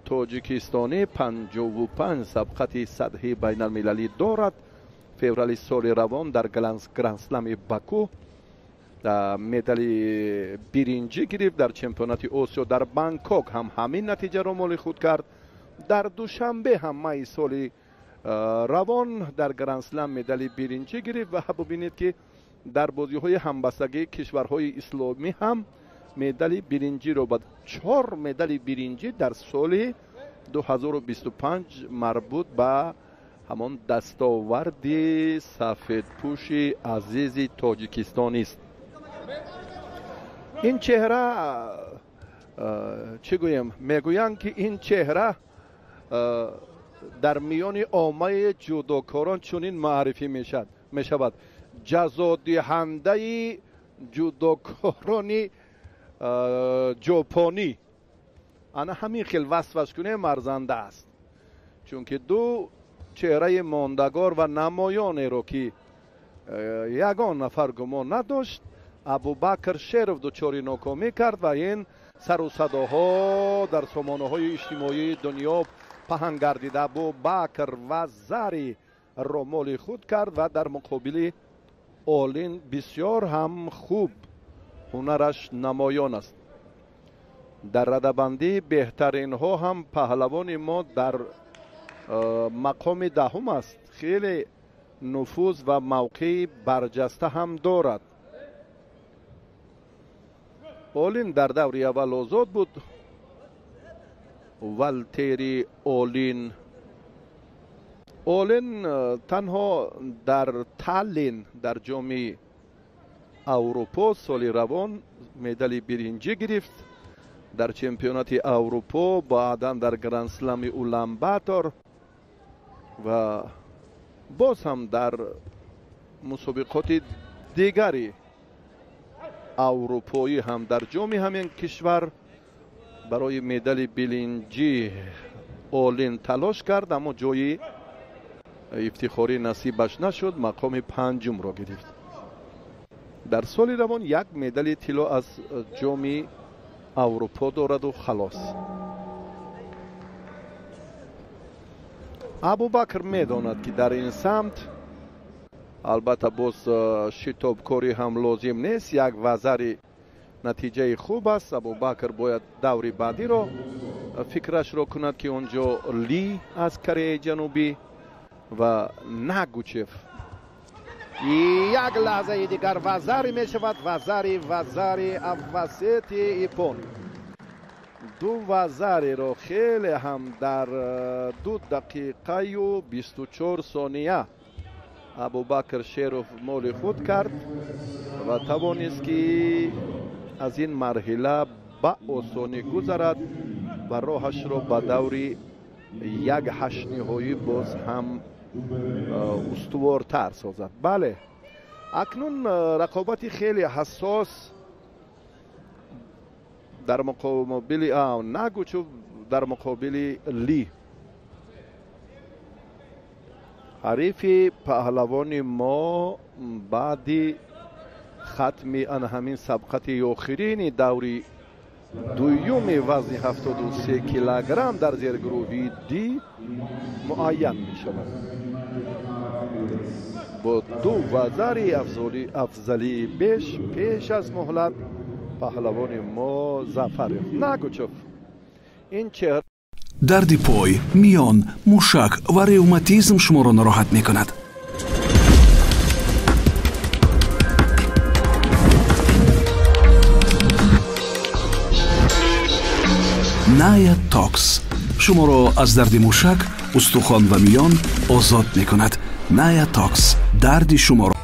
тоҷикистонӣ 55 сабқати сатҳи байналмилалӣ дорад. Феврали соли равон дар Грандслами Баку медали биринҷӣ гирифт. Дар чемпионати Осиё дар Бангкок ҳам ҳамин натиҷаро моли худ кард. Дар Душанбе ҳам майи соли равон дар Грандслам медали биринҷӣ гирифт ва бубинед, ки дар бозиҳои ҳамбастагии кишварҳои исломӣ ҳам медали биринҷиро ба 4 медали биринҷӣ дар соли 2025 марбут ба ҳамон дастоварди сафедпӯши азизи тоҷикистонист. Ин чеҳра, чӣ гӯем, мегӯянд, ки ин чеҳра дар миёни оммаи ҷудокорон чунин маърифӣ мешавад: ҷазодиҳандаи ҷудокорони ҷопонӣ. Ана ҳамин хел васфаш кунем арзанда аст, чунки ду чеҳраи мондагор ва намоёнеро, ки ягон нафар гумон надошт, Абубакр Шеров дучори нокомӣ кард ва ин сару садоҳо дар сомонаҳои иҷтимоии дунё паҳн гардида. Абубакр вазариро моли худ кард ва дар муқобили Олин бисёр ҳам хуб ҳунараш намоён аст. Дар радабандии беҳтаринҳо ҳам паҳлавони мо дар мақоми 10 аст. Хеле нуфуз ва мавқеи барҷаста ҳам дорад. Олин дар даври аввал озод буд. Валтери Олин. Олин танҳо дар Таллин дар ҷоми Аврупо соли равон медали биринҷӣ гирифт. Дар чемпионати Аврупо, баъдан дар Грандслами Уланбатор ва боз ҳам дар мусобиқоти дигари аврупоӣ ҳам дар ҷоми ҳамин кишвар барои медали биринҷӣ Олин талош кард, аммо ҷои ифтихорӣ насибаш нашуд, мақоми 5-умро гирифт. Дар соли равон як медали тилло аз ҷоми Аврупо дораду халос. Абубакр медонад, ки дар ин самт албатта боз шитобкорӣ ҳам лозим нест. Як вазари натиҷаи хуб аст. Абубакр бояд даври баъдиро фикрашро кунад, ки он ҷо Ли аз Кореяи Ҷанубӣ ва Нагучев. Як лаҳзаи дигар вазари мешавад. Вазари аввасети ипон. Ду вазариро хеле ҳам дар 2 дақиқаю 24 сония Абубакр Шеров моли худ кард ва тавонист, ки аз ин марҳила ба осонӣ гузарад ва роҳашро ба даври як ҳаштниҳоӣ боз ҳам устувортар созад. Бале, акнун рақобати хеле ҳассос дар муқобили Нагучев, дар муқобили Ли. Ҳарифи паҳлавони мо баъди хатми ана ҳамин сабқати охирини даври дуюми вазни 73 килограмм дар зергурӯҳи Д муайян мешавад. Бо ду вазари афзалии беш пеш аз муҳлат паҳлавони мо зафар ёфт. Нагучев ин чеҳра. Дарди пой, миён, мушак ва ревматизм шуморо нороҳат мекунад. Ная Токс шуморо аз дарди мушак, устухон ва миён озод мекунад. Ная Токс дарди шуморо.